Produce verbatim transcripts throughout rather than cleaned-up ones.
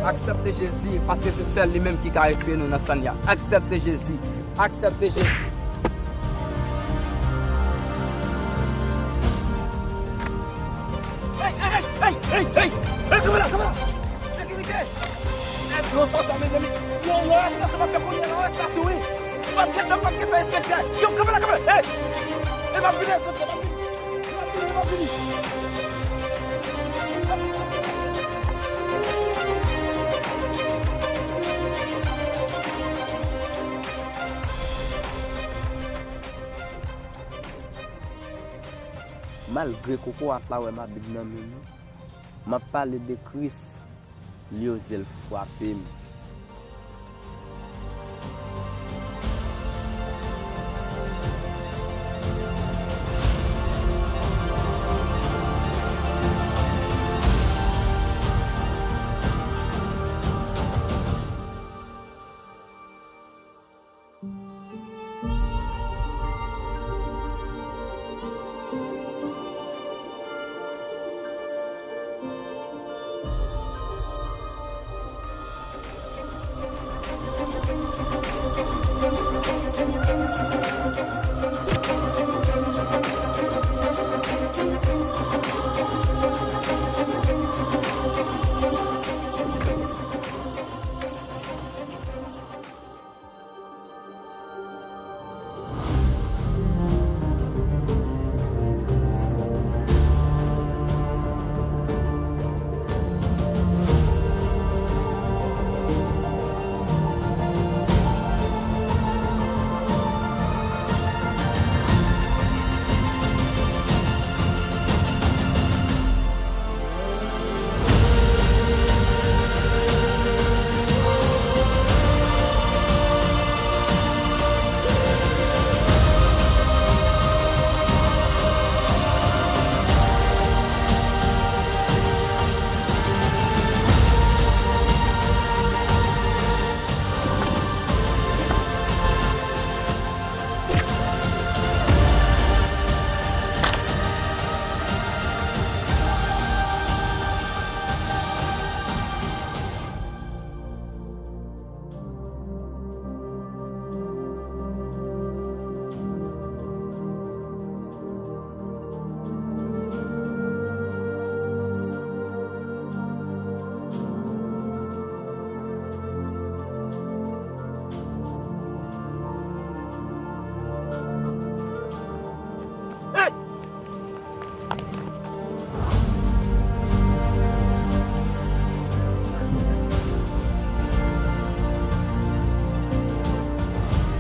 Aksepte Jezi, paske se sèl li menm ki ka retire nou nan sanya. Aksepte Jezi. Aksepte Jezi. Hey, hey, hey, hey, hey, hey, hey, kanpe la, kanpe la. Sekirite. Hey, ranfòse, mezanmi. Yon, yon arestasyon m ap fè kounye a, yon arestasyon, wi. M ap gentan, m ap gentan, enspektè. Yo, kanpe la, kanpe la. Hey. E m ap vini, enspektè, m ap vini. M ap vini, m ap vini. Malgre kokorat la wè m a Bib nan men li, m ap pale de Kris, li oze l frape m.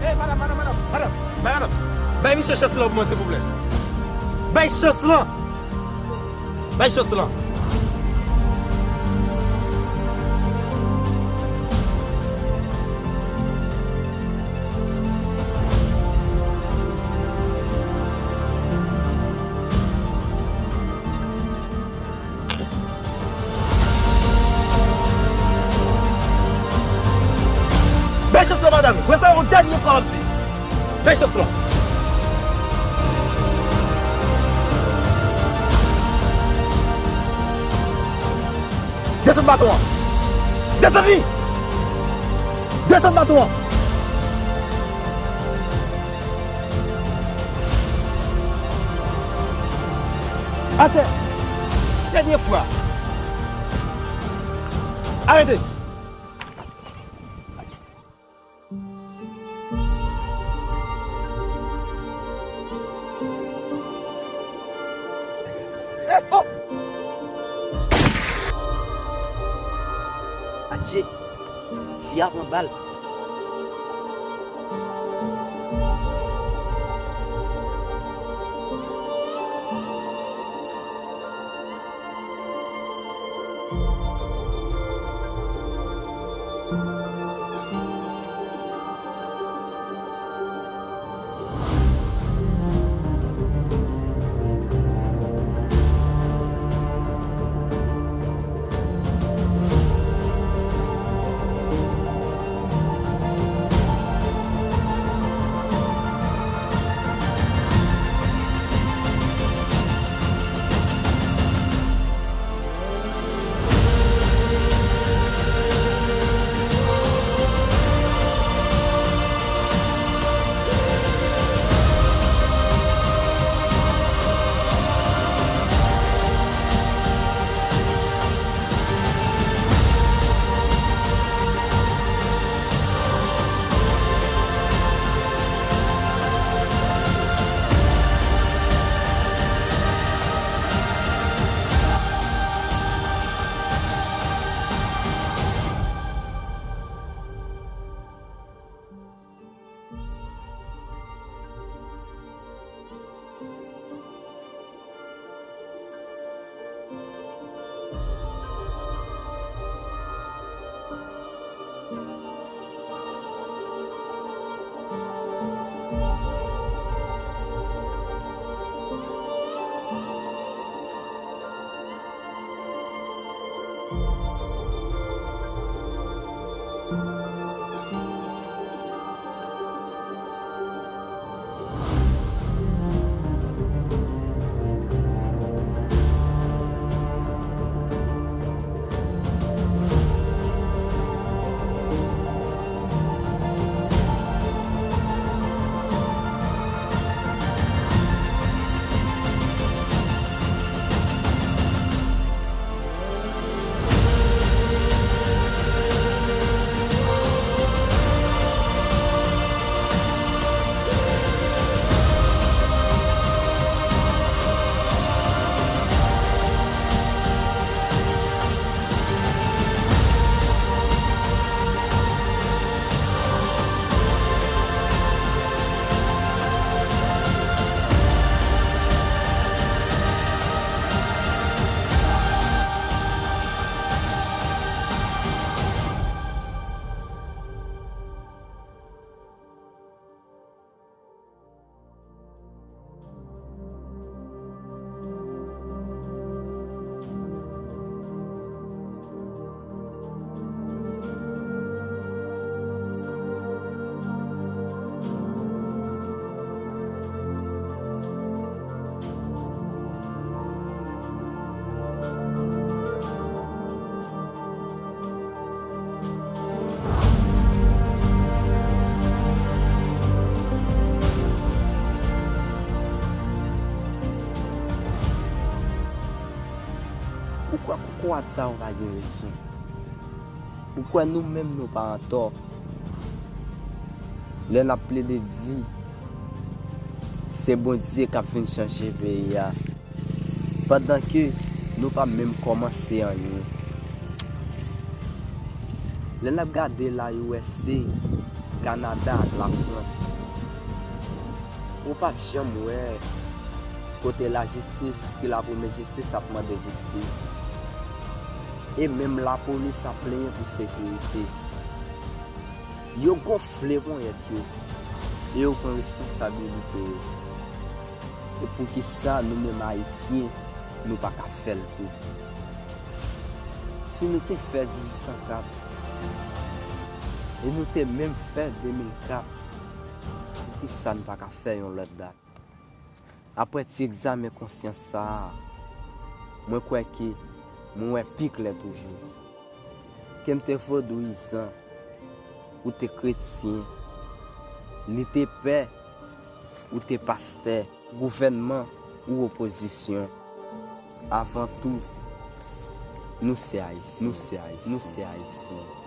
Hey, madanm, madanm, madanm, madanm, madanm, bay misye chans lan pou mwen, silvouplè. Bay chans lan. Bay chans lan. Bay chans lan, madanm. Mwen sa yon dènye fwa m ap di. Bay chans lan. Desann baton an. Desann li. Desann baton an. Atè. Dènye fwa. Arete. Eh, oh! Adje, fi a pran bal. Poukwa sa ou pa gen rezon? Ou kwè nou menm nou pa antò? Lè n ap plede di se Bondye k ap vin chanje peyi a, pandan ke nou pa menm kòmanse anyen. Lè n ap gade la U S A, Kanada ak Lafrans, ou p ap janm wè kote lajistis ki la pou met jistis ap mande jistis. E menm lapolis ap plenyen pou sekirite. Yo gonfle ponyèt yo e yo pran responsabilite yo. E poukisa nou menm Ayisyen, nou pa ka fè l tou? Si nou te fè dizuit san kat, e nou te menm fè de mil kat, poukisa n pa ka fè yon lòt dat? Apre ti egzamen konsyans sa a, mwen kwè ke mwen wè pi klè toujou. Ke m te vodouyizan, ou te kretyen, li te pè, ou te pastè, gouvènman ou opozisyon. Avan tou, nou se Ayisyen. Nou se Ayisyen. Nou se Ayisyen.